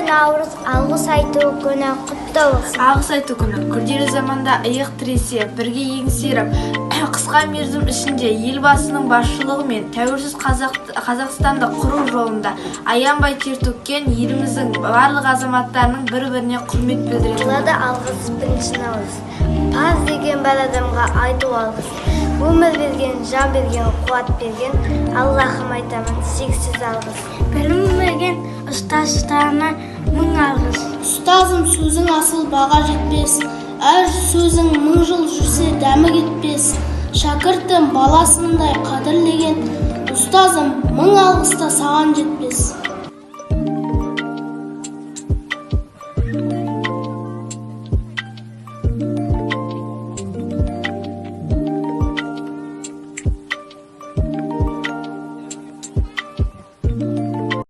Наурыз, алғыс айту күні құтты болсын! Алғыс айту күні күрделі заманда иық тіресе, бірге еңсеріп, қысқа мерзім ішінде Елбасының басшылығымен тәуелсіз Қазақстанды құру жолында аянбай тер төккен еліміздің барлық азаматтарының бір-біріне құрмет білдіретін Болады алғыс 1 наурыз. Парыз деген бар адамға айту алғыс. Өмір берген, жан берген, қуат берген Аллахым, айтамын шексіз алғыс. Білім берген ұстаздарына мың алғыс. Ұстазым, сөзің асыл, баға жетпес. Әр сөзің 1000 жыл жүрсе, дәмі кетпес. Шәкіртім баласындай қадірлеген ұстазым, мың алғыс та саған жетпес.